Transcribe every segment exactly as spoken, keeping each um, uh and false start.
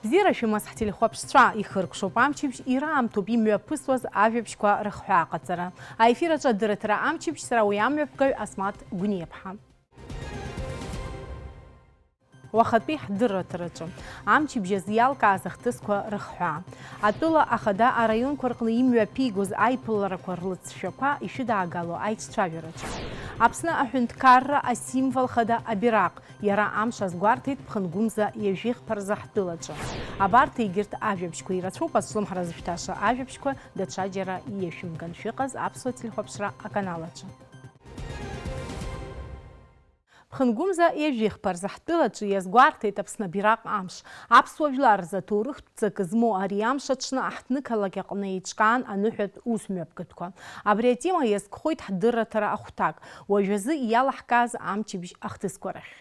Бзиара шәымаз ҳтелехәаԥшцәа, ихыркәшоуп амчыбжь, ираамҭоуп имҩаԥысуаз ажәабжьқәа рыхҳәааҟаҵара. Аефир аҿы адырраҭара амчыбжь, сара уи амҩаԥгаҩ Асмаҭ Гәниаԥҳа. Уахатәи ҳдырраҭараҿы амчыбжь азы иалкааз ахҭысқәа рыхҳәаа. Атәыла ахада араионқәа рҟны имҩаԥигоз аиԥыларақәа рлыҵшәақәа ишәыдаагало аицәажәараҿы. Аԥсны аҳәынҭқарра асимвол хада абираҟ, иара амш азгәарҭеит Ԥхынгәымза ҩажәихԥа рзы ҳтәылаҿы. Абарҭ егьырҭ ажәабжьқәа ирацәоуп, азҿлымҳара зышәҭаша ажәабжьқәа даҽаџьара иашәымган шәыҟаз аԥсуа телехәаԥшра аканал аҿы. Ԥхынгәымза ҩажәихԥа рзы ҳтәылаҿы иазгәарҭеит Аԥсны абираҟ амш. Аԥсуа жәлар рзы аҭоурыхтә ҵак змоу ари амш аҽны аҳҭнықалақь аҟны еиҿкаан аныҳәатә ус мҩаԥгатәқәа. Абри атема иазкхоит ҳдырраҭара ахәҭак, уажәазы иалаҳкааз амчыбжь ахҭысқәа рахь.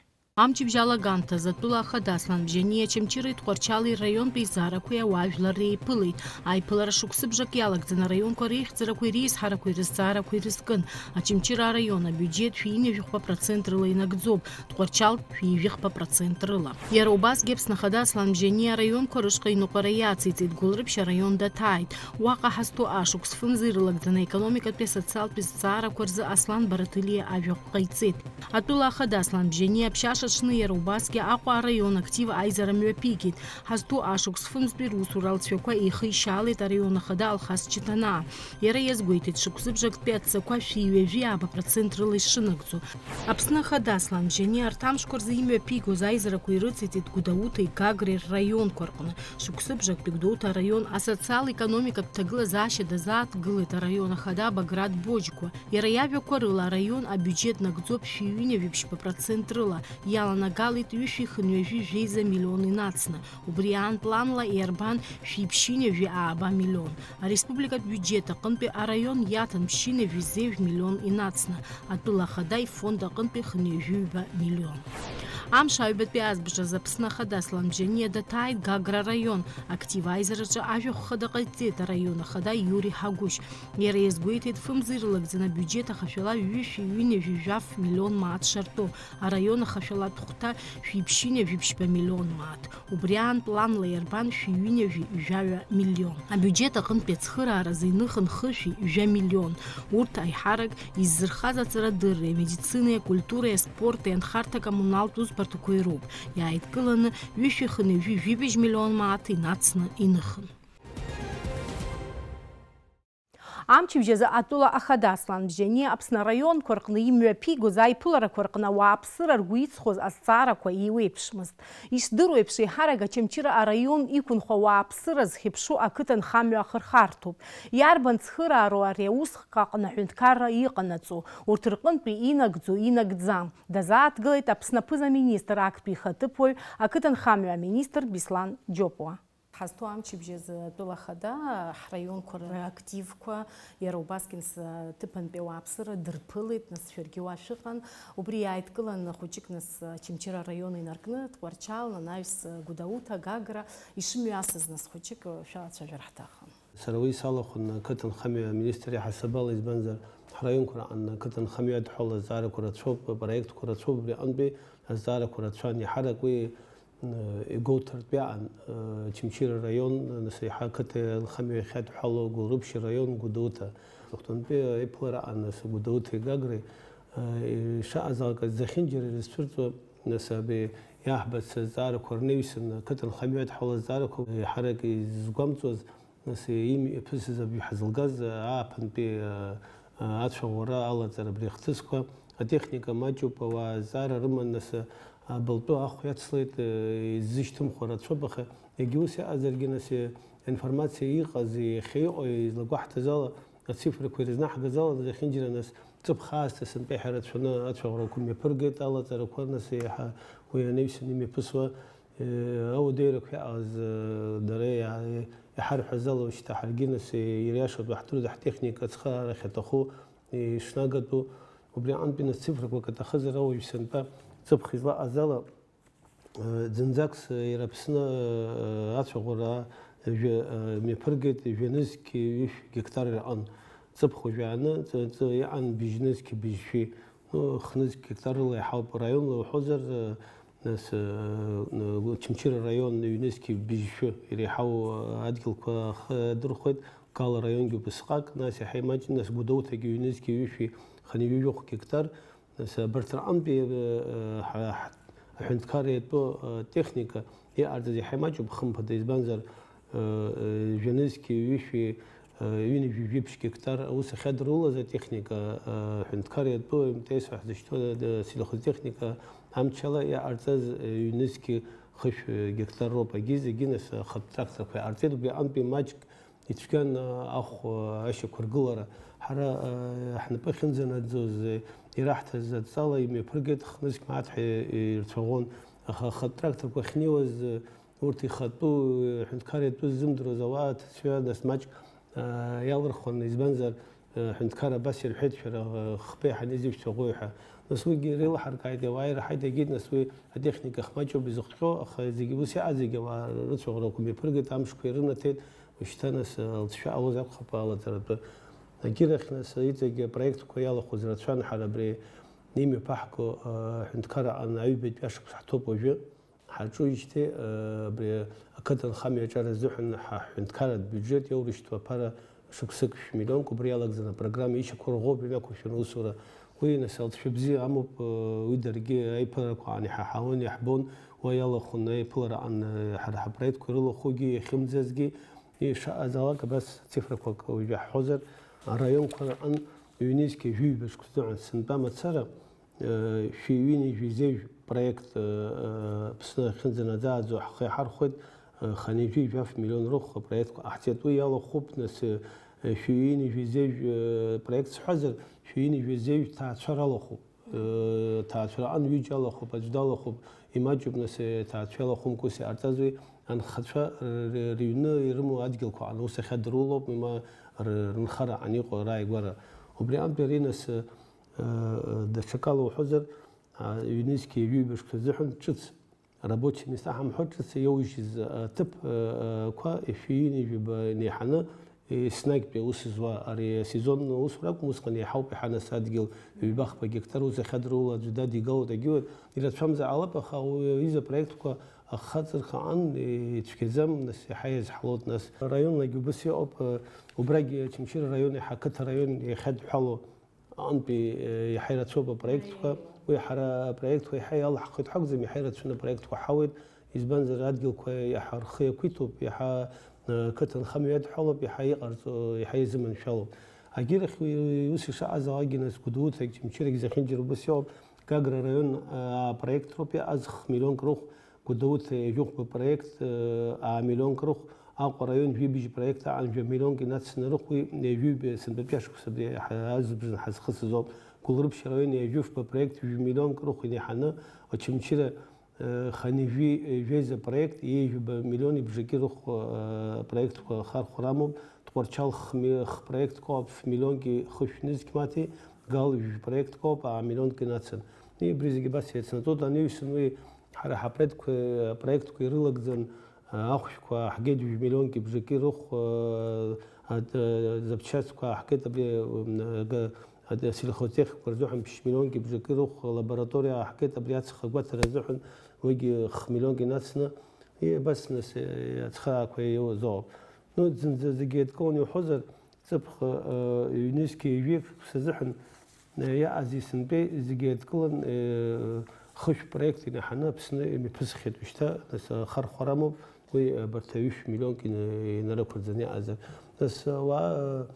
Амчыбжь алагамҭазы атәыла ахада Аслан Бжьаниа Чамчыреи Тҟәарчали рраионтәи зҵаарақәеи ауаажәларреи еиԥылеит. Аиԥылара шықәсыбжак иалагӡаны араионқәа реихьӡарақәеи реизҳарақәеи рызҵаарақәа ирызкын. Очамчыра араион абиуџьет шәи ҩынҩажәи хәба процент рыла инагӡоуп, Тҟәарчал шәи жәи хәба процент рыла. Иара убасгьы Аԥсны Ахада Аслан Бжьаниа араионқәа рышҟа иныҟәара иациҵеит, Гәылрыԥшь араион даҭааит. Уаҟа ҳазҭоу ашықәс фымз ирылагӡаны аекономикатәи асоциалтәи зҵаарақәа рзы Аслан Бараҭелиа ажәахә ҟаиҵеит. Атәыла ахада Аслан Бжьаниа аԥшьаша аҽны иара убасгьы Аҟәа араион актив аизара мҩаԥигеит. Ҳазҭоу ашықәс фымзтәи русура алҵшәақәа еихишьаалеит араион ахада Алхас Чиҭанаа. Иара иазгәеиҭеит, шықәсыбжактәи адҵақәа шәи ҩажәи ааба процент рыла ишынагӡо. Аԥсны Ахада Аслан Бжьаниа арҭ амшқәа рзы имҩаԥигоз аизарақәа ирыциҵеит Гәдоуҭеи Гагреи рраионқәа рҟны. Шықәсыбжактәи Гәдоуҭа араион асоциал-економикатә ҭагылазаашьа дазааҭгылеит араион ахада Баграт Боџьқәа. Иара иажәақәа рыла, араион абиуџьет нагӡоуп шәи ҩынҩажәи ԥшьба процент рыла, иаланагалеит ҩышәи хынҩажәи жәеиза миллион инацны. Убри аан планла иарбан шәи ԥшьынҩажәи ааба миллион. Ареспубликатә биуџьет аҟынтәи араион иаҭан ԥшьынҩажәи зеижә миллион инацны, атәыла ахада ифонд аҟынтәи хынҩажәи ҩба миллион. Амш аҩбатәи азбжазы Аԥсны Ахада Аслан Бжьаниа даҭааит Гагра араион. Актив аизараҿы ажәахә хада ҟаиҵеит араион ахада Иури Ҳагәышь. Иара иазгәеиҭеит, фымз ирылагӡаны абиуџьет ахашәала ҩышәи ҩынҩажәи жәаф миллион мааҭ шартәу, араион ахашәалатә хәҭа шәи ԥшьынҩажәи ԥшьба миллион мааҭ. Убри аан планла иарбан шәи ҩынҩажәи жәаҩа миллион. Абиуџьет аҟынтәи ацхырааразы иныхын хышәи жәа миллион. Урҭ аиҳарак иззырхаз аҵарадырреи, амедицинеи, акультуреи, аспорти, анхарҭа-коммуналтә усбарҭақәеи роуп. Иааидкыланы ҩышәи хынҩажәи жәибжь миллион мааҭ инацны иныхын. Амчыбжь азы атәыла ахада Аслан Бжьаниа Аԥсны араионқәа рҟны имҩаԥигоз аиԥыларақәа рҟны ауааԥсыра ргәы иҵхоз азҵаарақәа еиуеиԥшмызт. Ишдыру еиԥш, еиҳарак Очамчыра араион иқәынхо ауааԥсыра зхьыԥшу ақыҭанхамҩа ахырхарҭоуп. Иарбан цхыраароу ари аусҟак аҟны аҳәынҭқарра иҟанаҵо? Урҭ рҟынтәи инагӡо, инагӡам? Дазааҭгылеит Аԥсны аԥыза-министр актәи ихаҭыԥуаҩ, ақыҭанхамҩа аминистр Беслан Џьопуа. Ҳазҭоу амчыбжь азы атәыла ахада ҳраионқәа рактивқәа, иара убасгьы, нас, аҭыԥантәи ауааԥсыра дырԥылеит, нас, шәаргьы уа шәыҟан. Убри иааидкыланы хәыҷык, нас, Очамчыра араион инаркны, Тҟәарчал, анаҩс Гәдоуҭа, Гагра ишымҩасыз, нас, хәыҷык шәалацәажәар ҳҭахын. Сара уи салахәын ақыҭанхамҩа аминистр иаҳасабала, избанзар, ҳраионқәа раҟны ақыҭанхамҩа адҳәала азҵаарақәа рацәоуп, апроектқәа рацәоуп, убри аҟынтәи азҵаарақәа рацәан, иаҳарак уи, э, игәоуҭартә иаан, э, Очамчыра араион, нас, еиҳа ақыҭа анхамҩа иахьадҳәало, Гәылрыԥшь араион, Гәдоуҭа. Аҵыхәтәантәи аиԥылара аан, нас, Гәдоуҭеи Гагреи, э, ишаҟазаалак зехьынџьара ирызцәырҵуа, нас, абри иаҳбац азҵаарақәа рнаҩсан, ақыҭанхамҩа адҳәала азҵаарақәа, еиҳарак изгәамҵуаз, нас, имҩаԥысыз абжьы ҳазылгаз ааԥынтәи, а, а, ацәаӷәара алаҵара абри ахҭысқәа, атехника маҷуп, ауаа зҵаара рыман, нас, а, абылтәы ахә иацлеит, а, иззышьҭымхуа рацәоуп, аха егьа ус иҟазаргьы, нас, а, аинформациа иҟаз, иахьа иҟоу излагәаҳҭаз ала, ацифрақәа ирызнаҳгаз ала, зехьынџьара, нас, ҵыԥх аасҭа сынтәа иаҳа ирацәаны ацәаӷәарақәа мҩаԥыргеит, алаҵарақәа, нас, еиҳа уи анаҩсан имҩаԥысуа, Ауадаҩрақәа иааз, дара иа-, иҳарҳәаз ала, шьҭа ҳаргьы, нас, ириашатәу ҳдыруеит, ҳтехника ацхыраара ахьаҭаху ишнагатәу. Убри аҟынтәи, нас, цифрақәак аҭахызар, ауаҩ сынтәа ҵыԥх излаҟаз ала, зынӡаск иара Аԥсны ацәаӷәара жәа-, мҩаԥыргеит, жәанызқь ҩышә гектар иаҟын. Ҵыԥх уажәааны ҵы-, ҵы-, иҟан быжьнызқь быжьшәи, ну, хнызқь гектарла иаҳауп. Раионла уҳәозар, Нас, э, э, Очамчыра араион ҩнызқьи быжьшәы иреиҳау, э, адгьылқәа ахы адырхәеит, Гала араионгьы убысҟак, нас иаҳа имаҷын, нас Гәдоуҭагьы ҩнызқьи ҩышәи хынҩажәи жәохә гектар, нас абарҭ рҟынтәи, э, э, ҳа-, ҳа-, аҳәынҭқарра иатәу, э, техника иҟарҵаз иаҳа имаҷуп, хымԥада, избанзар, э, э, жәанызқьи ҩышәи, э, ҩынҩажәи жәиԥшь гектар аус ахьадырулаз атехника, э, аҳәынҭқарра иатәу МТС ҳәа ҳзышьҭоу, э, сельхозтехника амчала иҟарҵаз, э, ҩнызқьи хышә, э, гектар роуп. Агьи зегьы, нас, ахатә тракторқәа иҟарҵеит, убри аҟынтәи маҷк ицәгьан, э, ахә, э, ашьақәыргылара. Ҳара, э, ҳнапы ахьынӡанаӡоз, э, ираҳҭаз адҵала имҩаԥыргеит, хнызқь мааҭ ҳәа ирцәаӷәон. Аха ахатә тракторқәа ахьнеиуаз, э, урҭ ихатәу, э, аҳәынҭқарра иатәу ззымдыруаз ауаа аҭыӡшәа, нас, маҷк, э, иалырхуан, избанзар, э, аҳәынҭқарра абас ирҳәеит, шәара, э, хԥа иаҳаны изышәцәаӷәои ҳәа. Нас уигьы реилаҳаркааит, ауаа ираҳаит, егьит, нас уи атехника хмаҷуп изыхҟьо, аха зегьы ус иҟаӡагьы ауаа рыцәаӷәарақәа мҩаԥыргеит, амшқәа ирынаҭеит, уажәшьҭа, нас, э, лҵшәа ҟалоз акәхап алаҵаратәы. Агьырахь, нас, иҵегь апроектқәа иалахәыз рацәан, ҳара абри имҩаԥаҳго, э, аҳәынҭқарра аҟны аҩбатәи ашықәс ҳҭоуп уажәы. Ҳаҿуижьҭеи, э, абри ақыҭанхамҩа аҿар азыҳәан ҳа ҳҳәынҭқарратә биуџьет иоурышьҭуа аԥара шықәсык шәмиллионк убри иалагӡаны апрограмма ишьақәырӷәӷәоуп имҩақәыршәаны аусура. Уи, нас, алҵшәа бзиа амоуп, э, уи даргьы аиԥыларақәа аан иҳаҳауан, иаҳбон, уа иалахәын аиԥылара аан, э, ҳара ҳапроектқәа ирылахәугьы иахьымӡазгьы, ишаҟазаалак абас цифрақәак уажәы иаҳҳәозар, араионқәа рҟынтә ҩнызқьи жәаҩба шықәса азыҳәан сынтәа мацара, Шәи ҩынҩажәи жәеиза проект Аԥсны ахьынӡанаӡааӡо ҳхы иаҳархәеит, хынҩажәи жәаф миллион рыхә апроектқәа ҟаҳҵеит. Уи иалахәуп, нас, шәи ҩынҩажәи жәеиза проект сҳәазар, шәи ҩынҩажәи жәеиза ҭаацәара алахәуп. Ҭаацәара аҟны ҩыџьа алахәуп, аӡә далахәуп, имаҷуп, нас, ҭаацәа иалахәымкәа ус иҟарҵаз, уи анхацәа р-, р-, рыҩны ирымоу адгьылқәа аҟны ус ахьадырулоуп, ма р-, рынхара аҟны иҟоу рааигәара. Убри аҟынтәи ари, нас, Даҽакала уҳәозар, ҩнызқьи ҩажәи ҩба шықәса азыҳәан ҿыц, рабочие места ҳамҳәо, ҿыц иоужьыз аҭыԥ, қәа шәи ҩынҩажәи жәаба инеиҳаны, еснагьтәи аус зуа, ари асезонтә усура акәым, усҟан еиҳауп, еиҳа нас адгьыл ҩба-хԥа гектар ус ахьадыруло аӡәы дадигалоит, агьиуеит, ирацәамзар ҟалап, аха уи аҩыза апроектқәа ахаҵырхаҟан, ицәгьаӡам, нас еиҳа иазҳалоит, нас. Раионлагьы убыс иҟоуп, убрагь Очамчыра раион еиҳа ақыҭа раион иахьадҳәало, аҟынтәи, э, иаҳа ирацәоуп апроектқәа. Уи ҳара апроектқәа иаҳа иалаҳхуеит ҳәа акәӡам, иаҳа ирацәаны апроектқәа ҳауеит, избанзар, адгьылқәа иаҳа рхы иақәиҭуп, иаҳа, э, қыҭанхамҩа иадҳәалоуп, иаҳа иҟарҵо, иаҳа изыманшәалоуп. Агьырахь уи, уи ус ишаҟаз алакгьы, нас, Гәдоуҭагь, Очамчырагь зехьынџьара убыс иоуп. Гагра араион, э, апроект роуп иаҟаз, х-, миллионк рыхә, Гәдоуҭа ҩажәихәба проект, аа, миллионк рыхә, Аҟәа араион жәибжь проект аан жәа миллионк инацны рыхә, уи ҩажәи ҩба сынтәатәи ашықәс абри ҳа-, азыбжаны ҳазхысыз ауп. Гәылрыԥшь араион ҩажәи фба проект жәа миллионк рыхә инеиҳаны, Очамчыра, э, хынҩажәи жәеиза проект ҩажәи ҩба миллион ибжаки рыхә, э, проектқәа хархәара амоуп. Тҟәарчал х-, ми-, х-, проект коуп ф-, миллионки хышә нызқь маҭи, Гал жәа проект коуп, аа, миллионк инацын. И абри зегьы абас еицнаҵоит, анаҩсан уи Ҳара ҳапроектқәа, апроектқәа ирылагӡан, ахәшәқәа ҳгеит жәа миллионки бжаки рыхә, а, а, запчастьқәа ҳгеит абри, м, га-, а, сельхозтехникақәа рзыҳәан ԥшь миллионки бжаки рыхә, лабораториа ҳгеит абри ацха агәаҭара азыҳәан, уигьы х-, миллионк инацны, и абас нас, э, ацхыраақәа иоуазоуп. Ну, зынӡа зегьы еидкыланы иуҳәозар, Ҵыԥх, э, ҩнызқьи ҩажәи шықәса азыҳәан, э, иааз есынтәи зегьы еидкылан, э, хышә проект инаҳаны Аԥсны имҩаԥысхьеит. Уажәшьҭа, нас, ахархәара амоуп, уи, э, абарҭ аҩышә миллионк ина-, инарықәырӡаны иаазар. Нас, э, ауаа,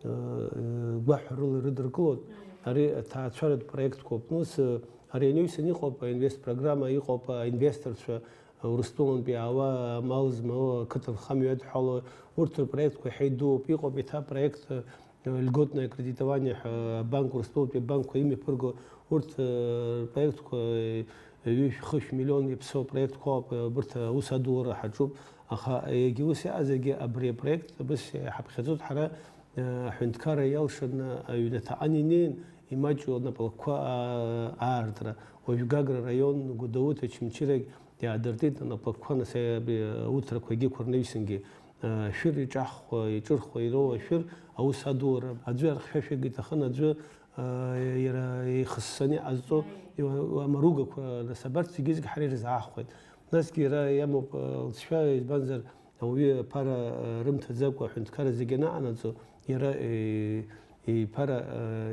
э, э, гәаҳәарыла ирыдыркылоит. Ари аҭаацәаратә проектқәоуп. Нас, э, ари анаҩсан иҟоуп аинвестпрограмма, иҟоуп аинвесторцәа, Урыстәылантәи иаауа амал змоу ақыҭанхамҩа иадҳәало, урҭ рпроектқәа иаҳа идууп. Иҟоуп еиҭа апроект, э, льготное кредитование ҳәа, абанк, Урыстәылатәи абанкқәа имҩаԥырго, урҭ, э, рпроектқәа, э, ҩышә, хышә миллион иаԥсоу апроектқәа ауп, э, абарҭ аус адулара ҳаҿуп. Аха егьа ус иҟазаргьы абри апроект абас иҳаԥхьаӡоит ҳара, Аҳәынҭқарра иалшаны аҩнаҭаҟан инеин, имаҷу анаплакқәа, аа, аартра. Уажә Гагра араион, Гәдоуҭа, Очамчырагь иаадыртит анаплакқәа, нас, абри ауҭрақәа егьиқәа рнаҩсангьы. Ашәыр иҿаҳхуа, иҿырхуа ироуа ашәыр аус адулара. Аӡәы архьшәашәагьы иҭахын, аӡәы, иара ихыссаны иҟазҵо амаругақәа, нас абарҭ зегьы-зегьы ҳара ирзаҳхуеит. Насгьы иара иамоуп лҵшәа, избанзар, ауаҩы аԥара рымҭаӡакәа аҳәынҭқарра зегьы анаҟанаҵо, иара иԥара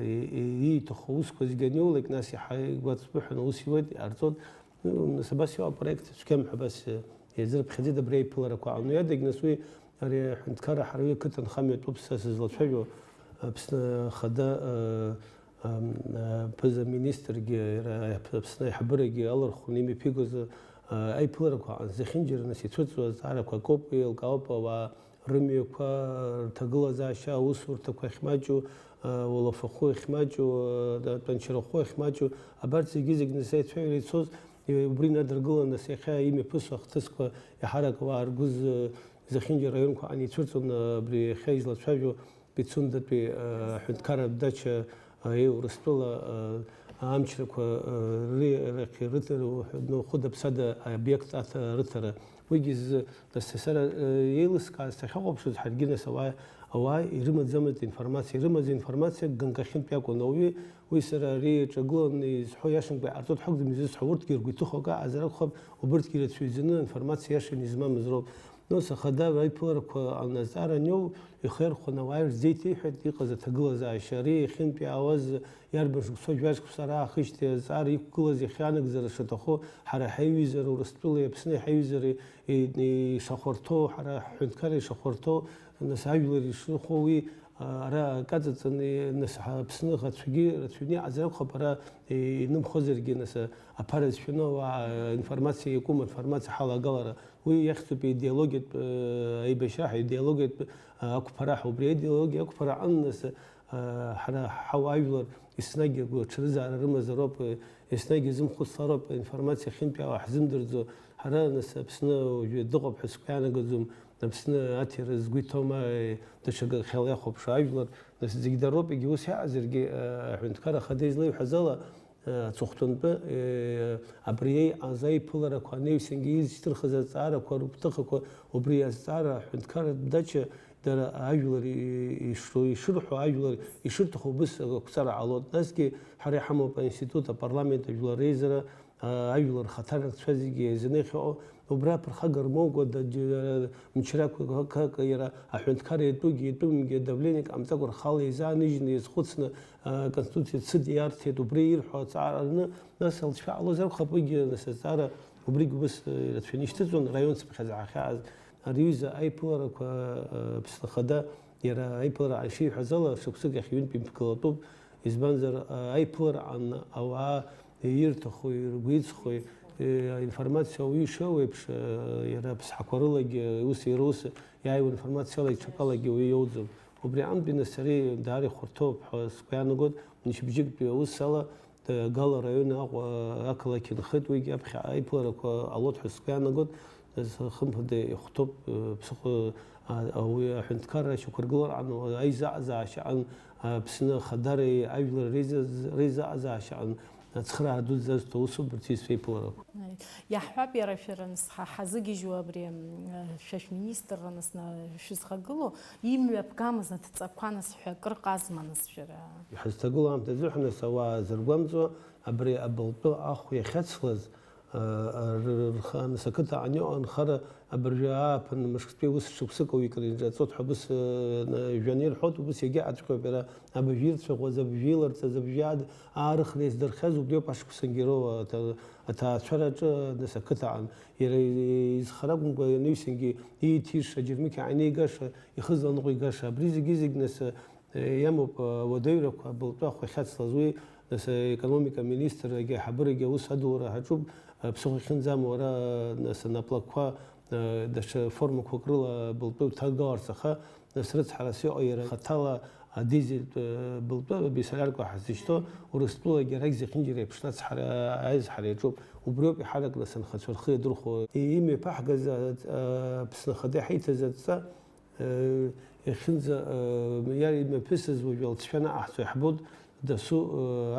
ииҭаху аусқәа зегьы аниулак, нас иаҳа игәаҵԥыҳәаны аус иуеит, иҟарҵоит. Нас абас иҟоуп апроект цәгьам ҳәа абас еизырԥхьаӡеит абри аиԥыларақәа аҟны. Иадагь нас уи ари аҳәынҭқарра ҳара уи ақыҭанхамҩатәуп сара сызлацәажәо, Аԥсны Ахада, ԥыза-министргьы, иара Аԥсны аиҳабырагьы алархәны имҩаԥигоз аиԥыларақәа аҟны зехьынџьара нас ицәырҵуа азҵаарақәа акоуп, еилкаауп ауаа рымҩақәа, рҭагылазаашьа, аусурҭақәа ахьмаҷу, ауалафахәы ахьмаҷу, атәанчарахәы ахьмаҷу, абарҭ зегьы-зегь нас аицәажәара ицоз, убри инадыргылан, нас иахьа имҩаԥысуа ахҭысқәа иаҳарак ауаа ргәы зехьынџьара араионқәа аҟны ицәырҵуан, абри иахьа излацәажәо Пицундатәи аҳәынҭқарратә дача Аурыстәыла амчрақәа рахь рыҭара, хәыда-ԥсада обиект аҭа-, рыҭара. Уигьы зы, нас сара еилыскааз сахьахәаԥшыз, ҳаргьы нас ауаа, ауаа ирымаӡамызт информациа, ирымаз информациа ганкахьынтә иакәын. Ауаҩы уи сара ари иаҿагыланы изҳәо иашамкәа иҟарҵоит ҳәа акәӡам изысҳәо, урҭгьы ргәы иҭыхо акы аазар акәхап, убырҭгьы ирацәаҩӡаны информациа иашаны измамыз роуп. Нас ахада аиԥыларақәа аҟны азҵаара аниоу, ихы иархәаны ауаа ирзеиҭеиҳәеит иҟаз аҭагылазаашьа. Ари иахьынтә иаауаз иарбан шықәса, жәа-шықәса раахижьҭеи азҵаара иқәгылаз иахьанагӡара шаҭаху, ҳара ҳаиҩызара, Урыстәылеи Аԥсни ҳаиҩызареи ишахәарҭоу, ҳара ҳҳәынҭқарра ишахәарҭоу, нас ажәлар ишрыхәо уи, ара акаҵаҵаны, нас Аԥсны аӷацәагьы рацәаҩны иҟазар акәхап, ара инымхозаргьы, нас аԥара зшәаны ауаа информациа иакума, информациа ҳалагалара. Уи иахьӡуп идеологиатә, э, аибашьра ҳәа, идеологиатә, э, ақәԥара ҳәа. Убри аидеологиа ақәԥара аҟынӡа, э, ҳара ҳауаажәлар еснагь агәаҽанызаара рымазароуп, э, еснагь изымхәыцлароуп, аинформациа ахьынтәаауа ҳзымдырӡо. Ҳара, нас, Аԥсны уажәы дыҟоуп ҳәа сгәы иаанагаӡом, Аԥсны аҭира згәы иҭоума, э, даҽа ганахьала иахәаԥшуа ажәлар, нас, зегь дароуп, егьа ус иаҟазаргьы, э, аҳәынҭқар ахада излеиҳәаз ала, Аҵыхәтәантәи абри еиҟаз аиԥыларақәа анаҩсангьы изышьҭырхыз азҵаарақәа рыгәҭыхақәа, убри азҵаара аҳәынҭқарратә дача дара ажәлар ишру-, ишырҳәо, ажәлар ишырҭаху убыс ақәҵара ҟалоит. Насгьы ҳара иҳамоуп аинститут, апарламент, ажәлар реизара, ажәлар рхаҭарнакцәа зегьы еизаны иахьыҟоу. Убра аԥырхага рмоукәа, да-, џьара мчрақәак, акы, иара аҳәынҭқарра иатәугьы, иатәымгьы, давлениак ҟамҵакәа рхала еизааныжьны, иазхәыцны, а, Конституциа цыд иарҭеит, убри ирҳәо аҵаараны, нас алҵшәа ҟалозар акәхап, уигьы, нас, азҵаара убригь убыс, а, ирацәаны ишьҭыҵуан, раион цыԥхьаӡа ҳахьааз. Ари аҩыза аиԥыларақәа, а, Аԥсны Ахада, иара аиԥылара ишиҳәаз ала, шықәсык иахь ҩынтә имԥгылатәуп, избанзар, а, аиԥылараҟан ауаа ирҭаху, иргәиҵхои, э, аинформациа ауаҩы ишиоу еиԥш, э, иара аԥсҳақәа рылагьы, ус, иара ус иааиуа информациала иҽакалагьы уаҩы иоуӡом. Убри аҟынтәи нас ари даара ихәарҭоуп ҳәа сгәы иаанагоит. Мчыбжьыктәи аус ала, э, Гала араион Аҟәа ақалақь инхеит, уигьы аԥхьа аиԥыларақәа ҟалоит ҳәа сгәы иаанагоит. Хымԥада ихәҭоуп, э, ԥсыхәа, а, ауаҩы аҳәынҭқарра шьақәыргылараан, аизаҟазаашьаҟан, Аԥсны ахадареи ажәлар реизаз-, реизаҟазаашьаҟан ацхыраара дуӡӡа зҭо усуп абарҭ сеиԥыларақәа. Иаҳҳәап, иара шәара нас ҳа-, ҳазыгьежьуа абри, м, шәа шәминистрра нас на-, шәызхагылоу, имҩаԥгамыз адҵақәа нас ҳәа акыр ҟазма нас шәара? Иҳазҭагылоу аамҭазы ҳәа нас ауаа зыргәамҵуа абри абылтәы ахә иахьацлаз, Р-, рхы аныс ақыҭа ан-, анхара абыржәы ааԥын мышктәи ус шықәсык ауаҩы икыр иҿаҵоит ҳәа убыс, э, на-, жәҩан ирҳәоит, убыс иагьаҟаҵәҟьоуп иара абыржәы ирцәаӷәаз, абыржәы иларҵаз, абыржәы ад-, аарыхра иаздырхиаз убриоуп ашықәсангьы ироуа аҭа-, аҭаацәараҿы аныс ақыҭа аан. Иара и-, изхара акәымкәа, ианаҩсангьы ииҭиша, аџьармыкьа ааинигаша, ихызла ныҟәигаша, абри зегьы-зегь нас, Иамоуп ауадаҩрақәа абылтәы ахә иахьацлаз. Уи, нас, аекономика аминистррагьы аиҳабырагьы аус адулара ҳаҿуп, ԥсыхәа ихьынӡам уара, нас, анаплакқәа, даҽа формақәак рыла абылтәы уҭагаларц, аха, нас, рыцҳарас иҟоу иара хаҭала адизельтә былтәы абисоляркәа ҳзышьҭоу Урыстәылагьы арахь зехьынџьара еиԥшны ацҳара, аизҳара иаҿуп. Убриоуп иҳарак, нас, анхацәа рхы иадырхәо. Имҩаԥаҳгаз, Аԥсны Ахада иҳаиҭаз адҵа, Иахьынӡа, иара имҩаԥысыз уажәы алҵшәа анаҟаҳҵо иаҳбоит, дасу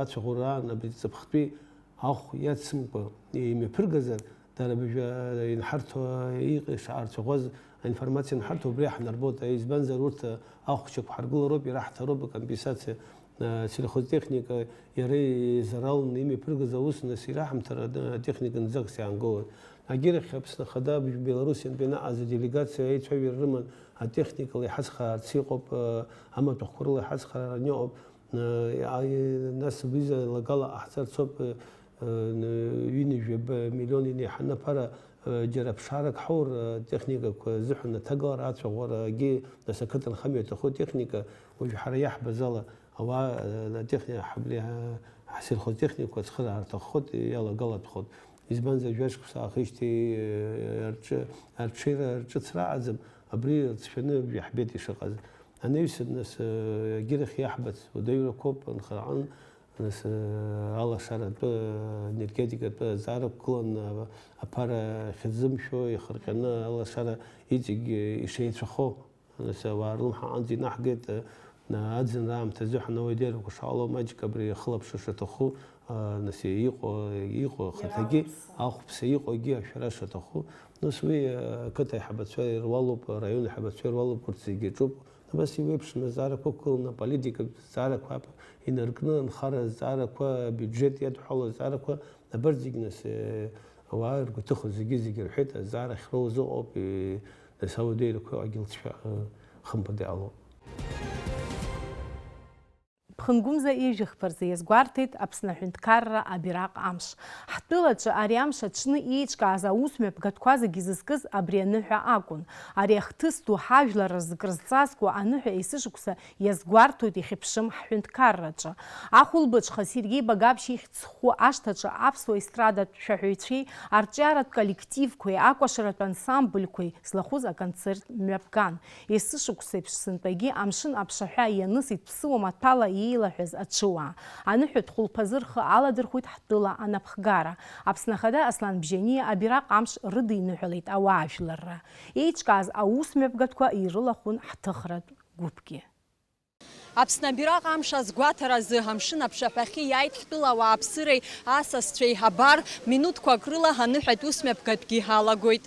ацәаӷәараан абри ҵыԥхтәи ахә иацымкәа имҩаԥыргазар, дара абыржәы инҳарҭо, иҟ-, ишаарцәаӷәаз аинформациа анҳарҭо убри иаҳнарбоит, избанзар урҭ ахәшьақәа ҳаргылароуп, ираҳҭароуп акомпенсациа. Сельхозтехника иара изаралны имҩаԥыргаз аус, нас, ираҳамҭара атехника нӡахс иаангылоит. Агьырахь Аԥсны Ахада Белоруссиантәи анаҟаз аделегациа аицәажәара рыман, атехникала иҳацхраарц иҟоуп, амаҭәахәқәа рыла иҳацхраараны иҟоуп. Нас уи лагала ҟаҳҵарц ауп, ҩынҩажәаба миллион инеиҳаны аԥара, џьара ԥшаарак ҳаур, атехникақәа азыҳәан аҭагалара ацәаӷәарагьы, нас, ақыҭанхамҩа иаҭаху атехника, уажә ҳара иаҳбаз ала, ауаа, атехни-, ҳабри, ҳсельхозтехникақәа ацхыраара рҭаххоит, иалагалатәхоит. Избанзар, жәа-шықәса аахижьҭеи, арҿы-, арҽеира, рҿыцра аӡам, абри рцәшәаны иаҳбеит ишыҟаз. Анаҩсан, нас, егьирахь иаҳбац уадаҩрақәоуп, нхараҟны, нас, алашаратәы, аенергетикатәы азҵаара ықәгылан, аԥара ахьырзымшәо, ихырҟьаны алашара иҵегь ишеицәахо. Нас ауаа рлымҳа аҟынӡа инаҳгеит, аӡынра аамҭазы ҳәа ауадаҩрақәа шаҟало, маҷк абри ахылаԥшра шаҭаху, нас иҟоу, иҟоу ахаҭагьы, ахәԥса иҟоугьы ашәара шаҭаху. Нас уи ақыҭа аиҳабацәа ируалуп, араион аиҳабацәа ируалуп, урҭ зегьы аҿуп. Абас еиуеиԥшым азҵаарақәа ықәгыланы, аполитикатә зҵаарақәа инаркны, анхара азҵаарақәа, абиуџьет иадҳәало азҵаарақәа, абарҭ зегь, нас, ауаа иргәаҭыхо зегьы-зегьы рҳәеит, азҵаара ахьроуз ыҟоуп, нас, ауадаҩрақәа ыҟагьы лҵшәа, хымԥада, иҟалоуп. Ԥхынгәымза ижәихԥа рзы иазгәарҭеит Аԥсны аҳәынҭқарра абираҟ амш. Ҳтәылаҿы ари амш аҽны еиҿкааз аусмҩаԥгатәқәа зегьы зызкыз абри аныҳәа акәын. Ари ахҭыс ду ҳажәлар рзы крызҵазкуа аныҳәа есышықәса иазгәарҭоит ихьыԥшым ҳҳәынҭқарраҿы. Ахәылбыҽха Сергеи Багаԥшь ихьӡ зху ашҭаҿы аԥсуа естрадатә шәаҳәаҩцәеи арҿиаратә коллективқәеи акәашаратә ансамбльқәеи злахәыз аконцерт мҩаԥган. Есышықәсеиԥш сынтәагьы амшын аԥшаҳәа ианыз иԥсыуа маҭәала иеилаҳәаз аҽыуаа. Аныҳәатә хәылԥазы рхы аладырхәит ҳтәыла анапхгара. Аԥсны Ахада Аслан Бжьаниа абираҟ амш рыдиныҳәалеит ауаажәларра. Еиҿкааз аусмҩаԥгатәқәа ирылахәын ҳҭыхратә гәыԥгьы. Аԥсны абираҟ амш азгәаҭаразы амшын аԥшаҳәахьы иааит ҳтәыла ауааԥсыреи асасцәеи. Абар, минуҭқәак рыла аныҳәатә усмҩаԥгатәгьы алагоит.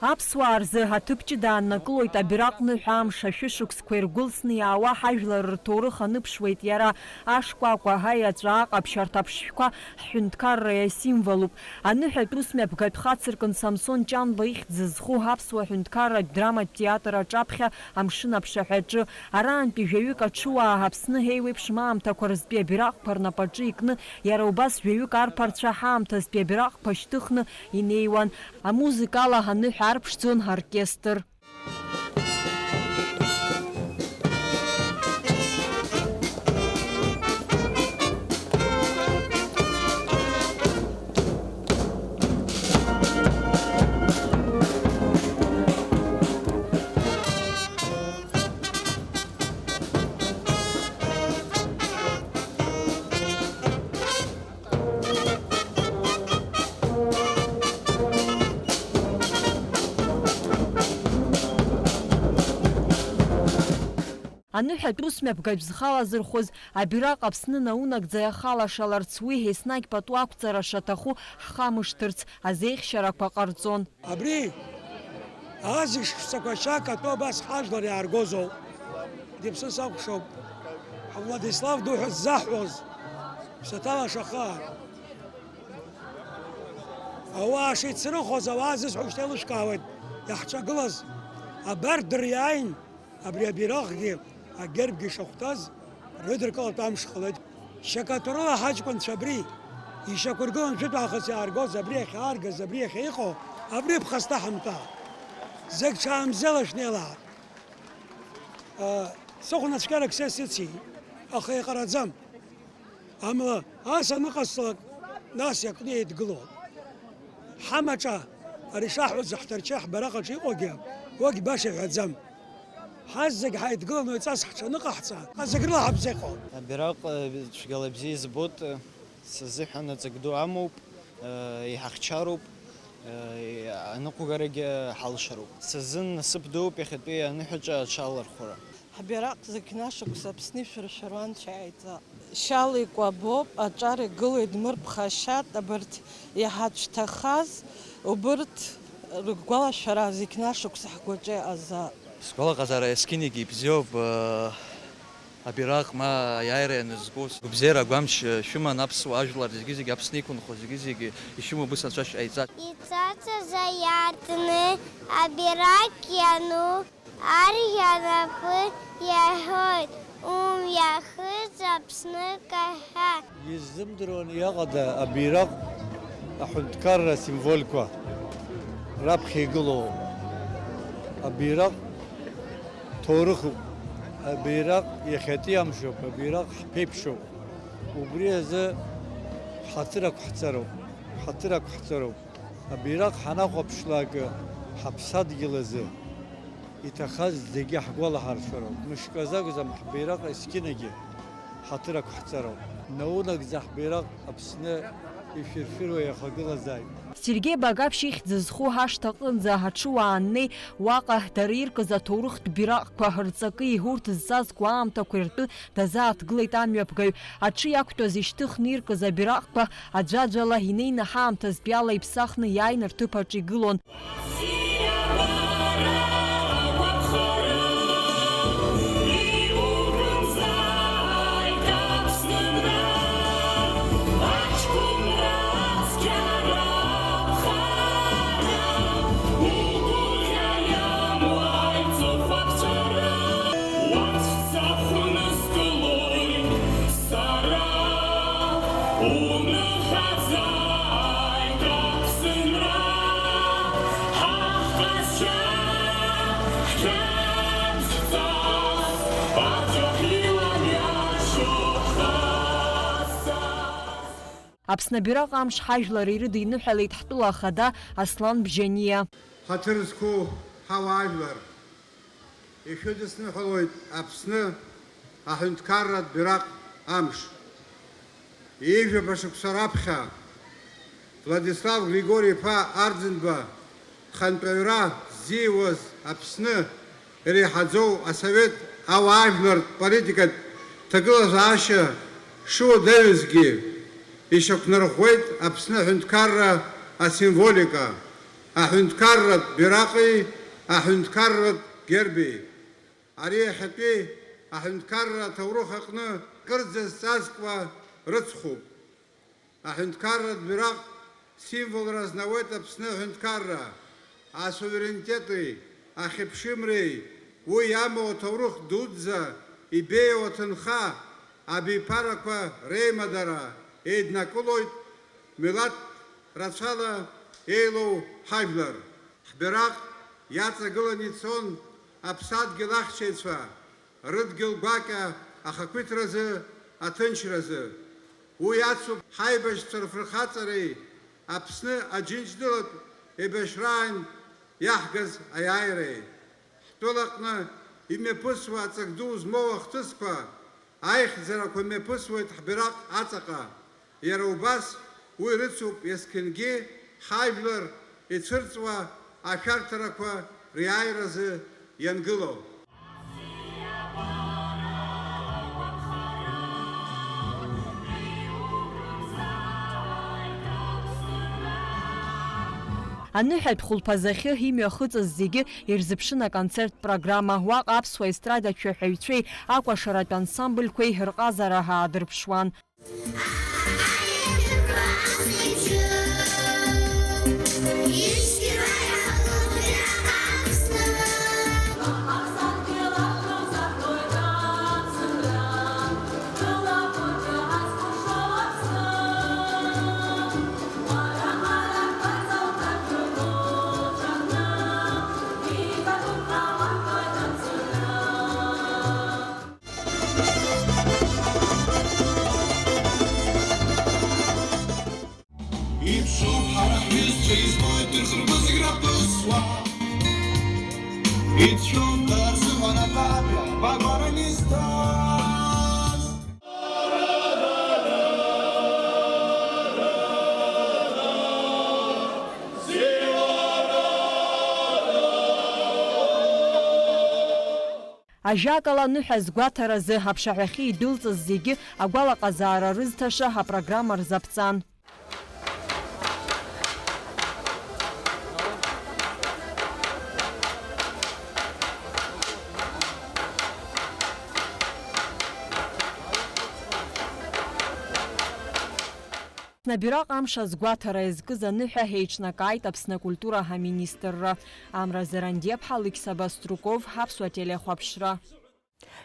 Аԥсуаа рзы аҭыԥ ҷыда ааннакылоит абираҟ ныҳәа амш, ашәышықәсқәа иргәылсны иаауа ҳажәлар рҭоурых аныԥшуеит иара. Ашкәакәа, аеҵәа, аҟаԥшь, арҭ аԥшшәқәа ҳҳәынҭқарра иасимволуп. Аныҳәатә усмҩаԥгатә хацыркын Самсон Ҷанба ихьӡ зызху аԥсуа ҳәынҭқарратә драматә театр аҿаԥхьа амшын аԥшаҳәаҿы. Араантәи жәаҩык аҽыуаа Аԥсны ҳеиуеиԥшым аамҭақәа рзтәи абираҟқәа рнапаҿы икны, иара убас жәаҩык арԥарцәа ҳаамҭазтәи абираҟқәа шьҭыхны инеиуан. Амузыкала аныҳәа арԥшӡон аоркестр. Аныҳәатә усмҩаԥгатә зхала зырхәыз абираҟ Аԥсны наунагӡа иахалашаларц, уи еснагь пату ақәҵара шаҭаху ҳхамышҭырц азеихьшьарақәа ҟарҵон. Абри азышшәҵақәа шьак атәы абас ҳажәлар иааргозоуп. Дыԥсы сакәшоуп. Владислав дуҳәа ззаҳҳәоз, ԥсаҭала шаха. Ауаа шеицрыхоз, ауаа зысҳәо шьҭа еилышәкаауеит, иаҳҿагылаз. Абарҭ дыриааин, абри абираҟгьы, агербгьы шахәҭаз рыдыркылатә амш ҟалеит. Шьакаҭәарыла ҳаҷкәынцәа абри ишьақәыргылан, жәытә аахыс иааргоз, абри иахьааргаз, абри иахьа иҟоу, абри ԥхасҭа ҳамтәа. Зегь ҽаамзала шәнеилаҳар. Сыхәнацәкьарак са сыци, аха иҟараӡам. Амала ас аныҟасҵалак, нас иакны еидгылон. Ҳамаҿа, ари шаҳҳәоз, ҳҭарчеи ҳбараҟаҿы иҟоугьы, уагь баша иҳәаӡам. Ҳазегь ҳаидгыланы уаҩҵас ҳҽаныҟаҳҵа, зегь рыла ҳабзиаҟоуп. Абираҟ, э, цәгьала бзиа избоит, э, сазыҳәан аҵак ду амоуп, э, иҳахьчароуп, э, аныҟәгарагьы ҳалшароуп. Сазын насыԥ дууп иахьатәи аныҳәаҿа аҽалархәра. Ҳбираҟ зықьнашықәса Аԥсны ишәыршәыруа Анцәа иҟаиҵа. Шьала икәабоуп, аҿар игылоит, дмырԥхашьат, абарҭ иҳацәҭахаз, убырҭ рыгәалашәара зықьнашықәса ҳгәаҿы иҟазаап. Сгәалаҟазаара есқьынгьы ибзиоуп, э, Абираҟ ма аиааира ианызкуз, гәабзиара агәамч шәыман аԥсуа ажәлар зегьы-зегьы, Аԥсны иқәынхо зегьы-зегьы ишәымоу бысацәашь ҟаиҵашт. Ицацыз аиаартны абираҟ иану, арӷьа напы иаҳәоит, умҩахыҵ Аԥсны каҳәа. Иззымдыруан иаҟада абираҟ аҳәынҭқарра асимволқәа раԥхьа игылоу. Абираҟ ҭоурыхуп, абираҟ иахьатәи амшоуп, абираҟ ҳԥеиԥшуп. Убри азы ҳаҭыр ақәҳҵароуп, ҳаҭыр ақәҳҵароуп. Абираҟ ҳанахәаԥшлак, ҳаԥсадгьыл азы иҭахаз зегьы ҳгәалаҳаршәароуп. Мышкы азы акәӡам, ҳбираҟ есқьынагьы ҳаҭыр ақәҳҵароуп. Наунагӡа ҳбираҟ Аԥсны ишәыршәыруа иахагылазааит. Сергеи Багаԥшь ихьӡ зху ҳашҭа аҟынӡа аҽуаа аннеи, уаҟа дара иркыз аҭоурыхтә бираҟқәа рҵакы иҳурҭ зҵазкуа аамҭақәа ртәы дазааҭгылеит амҩаԥгаҩ. Аҽы иақәтәаз ишьҭыхны иркыз абираҟқәа аӡәаӡәала инеины ҳаамҭазтәиала иԥсахны иааины рҭыԥ аҿы игылон. Сара уныҳәаӡааит Аԥсынра, ҳҟазшьа, ҳқьабзҵас, аҵәахилан иаршо ҳҟазҵаз. Аԥсны абираҟ амш ҳажәлар ирыдиныҳәалеит ҳтәыла ахада Аслан Бжьаниа. Ҳаҭыр зқәу ҳауаажәлар! Ишәыдысныҳәалоит Аԥсны аҳәынҭқарратә бираҟ амш. Ҩажәаба шықәса раԥхьа Владислав Григори-иԥа Арӡынба хантәаҩра ззиуаз Аԥсны иреиҳаӡоу асовет ауаажәлартә политикатә ҭагылазаашьа шуадаҩызгьы ишьақәнарӷәӷәеит Аԥсны аҳәынҭқарра асимволика, аҳәынҭқарратә бираҟи аҳәынҭқарратә герби. Ари иахьатәи аҳәынҭқарра аҭоурых аҟны кырӡа зҵазкуа рыцхәуп. Аҳәынҭқарратә бираҟ символра азнауеит Аԥсны аҳәынҭқарра, асуверенитети ахьыԥшымреи, уи иамоу аҭоурых дуӡӡа, ибеиоу аҭынха, абиԥарақәа реимадара еиднакылоит милаҭ рацәала еилоу ҳажәлар. Ҳбираҟ иаҵагыланы ицон аԥсадгьыл ахьчаҩцәа, рыдгьыл гәакьа ахақәиҭразы, аҭынчразы. Уи ацуп ҳаибашьцәа рфырхаҵареи Аԥсны Аџьынџьтәылатә еибашьраан иаҳгаз аиааиреи. Ҳтәылаҟны имҩаԥысуа аҵак ду змоу ахҭысқәа, аихьӡарақәа мҩаԥысуеит ҳбираҟ аҵаҟа. Иара убас уи рыцуп есқьынгьы ҳажәлар ицәырҵуа ашәарҭарақәа риааиразы иангылоу. Аныҳәатә хәылԥазахьы имҩахыҵыз зегьы ирзыԥшын аконцерттә программа. Уаҟа аԥсуа естрадатә шәаҳәаҩцәеи акәашаратә ансамбльқәеи рҟазара аадырԥшуан. Иԥшуп ҳара ҳҩызцәа, избоит ирхыргоз зегь раԥысуа. Ицәшәон дарсыҳәан аҭабиа, багәаран изҭаз. Ажәакала, аныҳәа згәаҭаразы аԥшаҳәахьы идәылҵыз зегьы агәалаҟазаара рызҭаша апрограмма рзаԥҵан. Аԥсны абираҟ амш азгәаҭара иазкыз аныҳәа еиҿнакааит Аԥсны акультура аминистрра. Амра Зарандиаԥҳа, Алықьса Баструков, Аԥсуа телехәаԥшра.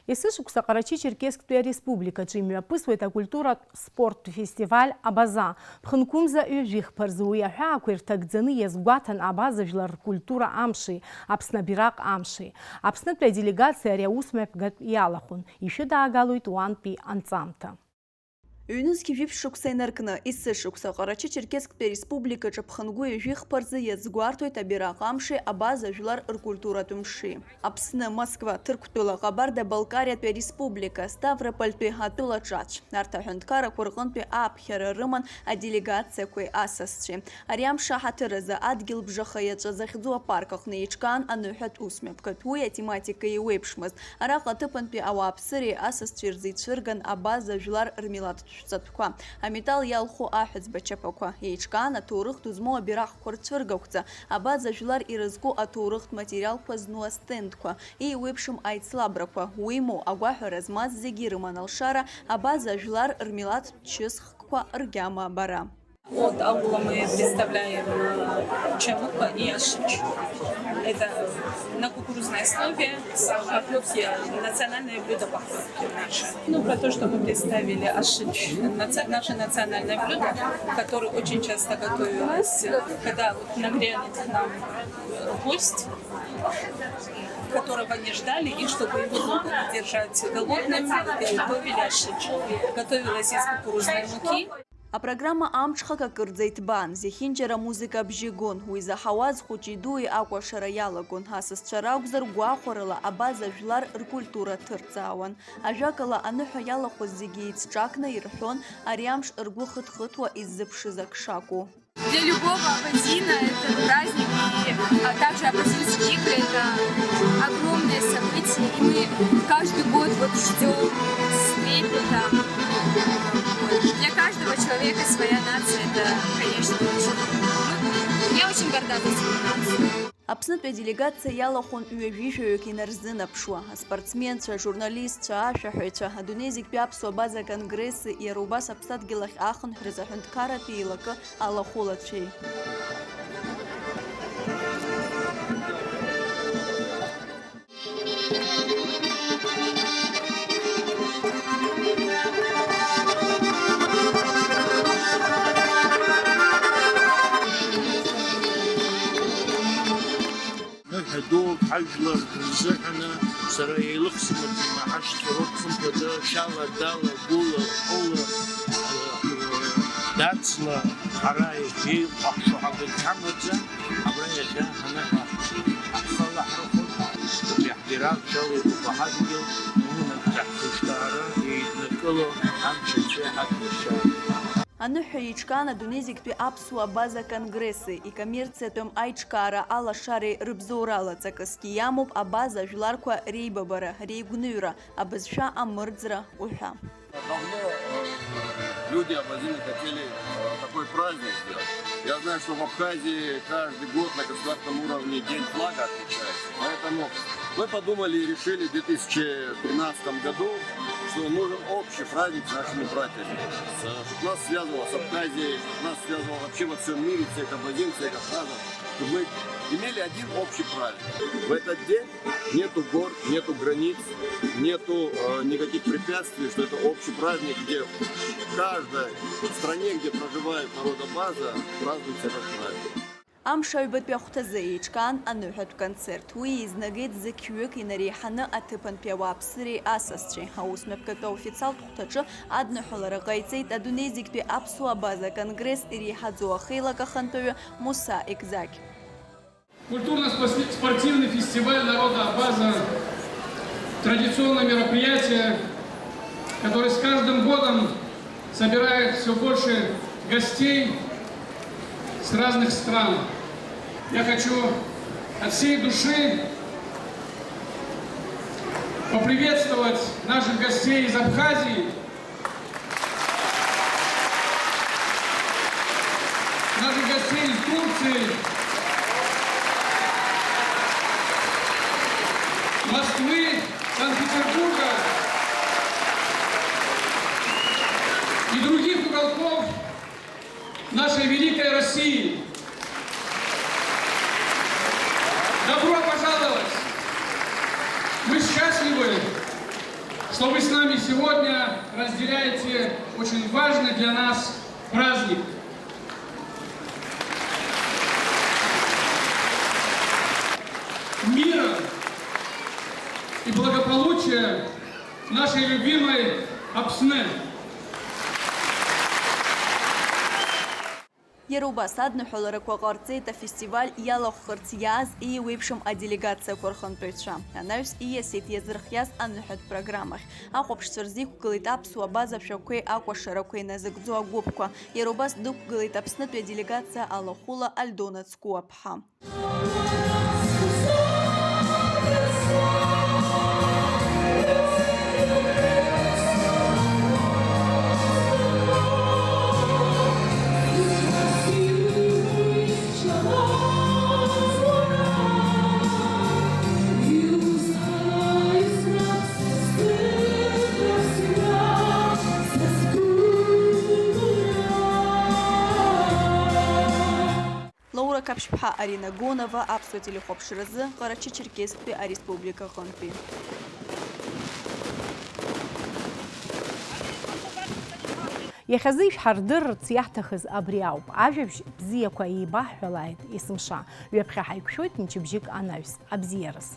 Есышықәса Ҟарачы-Черкесктәи ареспубликаҿы имҩаԥысуеит акультуратә спорттә фестиваль Абаза. Ԥхынқәымза ҩажәихԥа рзы уи аҳәаақәа ирҭагӡаны иазгәаҭан Абаза жәлар ркультура амши, Аԥсны абираҟ амши. Аԥснытәи аделегациа ари аус мҩаԥгатә иалахәын, ишәыдаагалоит уантәи анҵамҭа. Ҩнызқь жәиԥшь шықәса инаркны, есышықәса Ҟарачы-Черкесктәи ареспубликаҿы ԥхынгәы ҩажәихԥа рзы иазгәарҭоит абираҟ амши Абаза жәлар ркультуратә мши. Аԥсны, Москва, Ҭырқәтәыла, Ҟабарда-Балкариатәи ареспублика, Ставропольтәи атәыла ҿацә. Арҭ аҳәынҭқаррақәа рҟынтәи ааԥхьара рыман аделегациақәеи асасцәеи. Ари амш аҳаҭыр азы адгьылбжаха иаҵәа захьӡу апарк аҟны еиҿкаан аныҳәатә усмҩаԥгатә. Уи атематика еиуеиԥшмызт. Араҟа аҭыԥантәи ауааԥсыреи асасцәеи рзы ицәырган Абаза жәлар рмилаҭтә шәҵатәқәа, аметал иалху аҳәызба чаԥақәа, еиҿкаан аҭоурых ду змоу абираҟқәа рцәыргақәҵа, Абаза жәлар ирызку аҭоурыхтә материалқәа зну астендқәа, еиуеиԥшым аицлабрақәа, уимоу, агәаҳәара змаз зегьы ирыман алшара Абаза жәлар рмилаҭтә чысхкқәа ргьама абара. От аула мы представляем, э, чамыква и ашыч. Это на кукурузной основе похлёбки, национальное блюдо похлёбки наше. Ну, про то, что мы представили ашыч, наци-, наше национальное блюдо, которое очень часто готовилось, когда вот нагрянет к нам, э, гость, которого не ждали, и чтобы его долго не держать голодным, готовили ашыч. Готовилось из кукурузной муки. Апрограмма амҽхак акырӡа иҭбаан, зехьынџьара амузыка абжьы гон, уи заҳауаз хәыҷи дуи акәашара иалагон, асасцәа ракәзар, гәахәарыла Абаза жәлар ркультура ҭырҵаауан. Ажәакала, аныҳәа иалахәыз зегьы еицҿакны ирҳәон ари амш ргәы хыҭ-хыҭуа иззыԥшыз ак шакәу. Для любого абазина это праздник, и, а, также абазинские игры — это огромное событие, и мы каждый год вот ждём с трепетом. Вот. Для каждого человека своя нация — это, конечно, очень, ну, я очень горда за свою нацию. Аԥснытәи аделегациа иалахәын ҩажәи жәаҩык инарзынаԥшуа, аспортсменцәа, ажурналистцәа, ашәаҳәаҩцәа, адунеи зегьтәи аԥсуа абаза конгресси иара убас аԥсадгьыл ахь ахынҳәразы аҳәынҭқарратә еилакы алахәылацәеи. Ныҳәа дууп ҳажәлар рзыҳәаны, сара еилых сымаӡам, ҳашьцәа роуп, хымԥада, шьала, дала, гәыла, хәыла, дацла, ҳара еиҟәаҳшо ҳагәагь ҳамаӡам, абра иахьа ҳаныҳәа, ҳхала ҳрыхәоит, убри ҳбираҟ шәалоуп, убаҳадгьыл, наунагӡа ҳхәыжәтәаара еиднакыло, амч анцәа иҳаднышьа. Аныҳәа еиҿкаан адунеи зегьтәи аԥсуа абаза конгресси икоммерциатәым аиҿкаара алашареи рыбзоурала ҵакысгьы иамоуп абаза жәларқәа реибабара, реигәныҩра, абызшәа амырӡра уҳәа. Давно, э, люди абазины хотели, э, такой праздник сделать. Я знаю, что в Абхазии каждый год на государственном уровне День флага отмечается. Поэтому мы подумали и решили в две тысячи тринадцатом году, что нужен общий праздник с нашими братьями. С-, нас связывало с Абхазией, нас связывало вообще во всем мире, всех абазин, всех абхазов, чтобы мы имели один общий праздник. В этот день нету гор, нету границ, нету, э, никаких препятствий, что это общий праздник, где в каждой стране, где проживает народ Абаза, празднуется этот праздник. Амш аҩбатәи ахәҭазы еиҿкаан аныҳәатә концерт. Уи еизнагеит зықьҩык инареиҳаны аҭыԥантәи ауааԥсыреи асасцәеи. Аус мҩаԥгатәы аофициалтә хәҭаҿы адныҳәалара ҟаиҵеит адунеи зегьтәи аԥсуа абаза конгресс иреиҳаӡоу ахеилак ахантәаҩы Муса Екзақь. Культурно-спортивный фестиваль народа Абаза — традиционное мероприятие, которое с каждым годом собирает всё больше гостей с разных стран. Я хочу от всей души поприветствовать наших гостей из Абхазии, наших гостей из Турции, Москвы, Санкт-Петербурга и других уголков Добро пожаловать! Мы счастливы, что вы с нами сегодня разделяете очень важный для нас праздник. Мира и благополучия нашей любимой Апсны. Иара убас адныҳәаларақәа ҟарҵеит афестиваль иалахәхарц иааз еиуеиԥшым аделегациақәа рхантәаҩцәа. Анаҩс ииасит иазырхиаз аныҳәатә программахь. Ахәаԥшцәа рзиқәгылеит аԥсуа база шәақәеи акәашарақәеи назыгӡо агәыԥқәа. Иара убас дықәгылеит Аԥснытәи аделегациа алахәыла Альдона Цкуаԥҳа. Лаура Қаԥшьԥҳа, Арина Гонова, аԥсуа телехәаԥшразы Ҟарачы-Черкесктәи ареспублика аҟынтәи. Иахьазы ишәҳардырырц иаҳҭахыз абри ауп, ажәабжь бзиақәа еибаҳҳәалааит есымша, ҩаԥхьа ҳаиқәшәоит мчыбжьык анаҩс, абзиараз.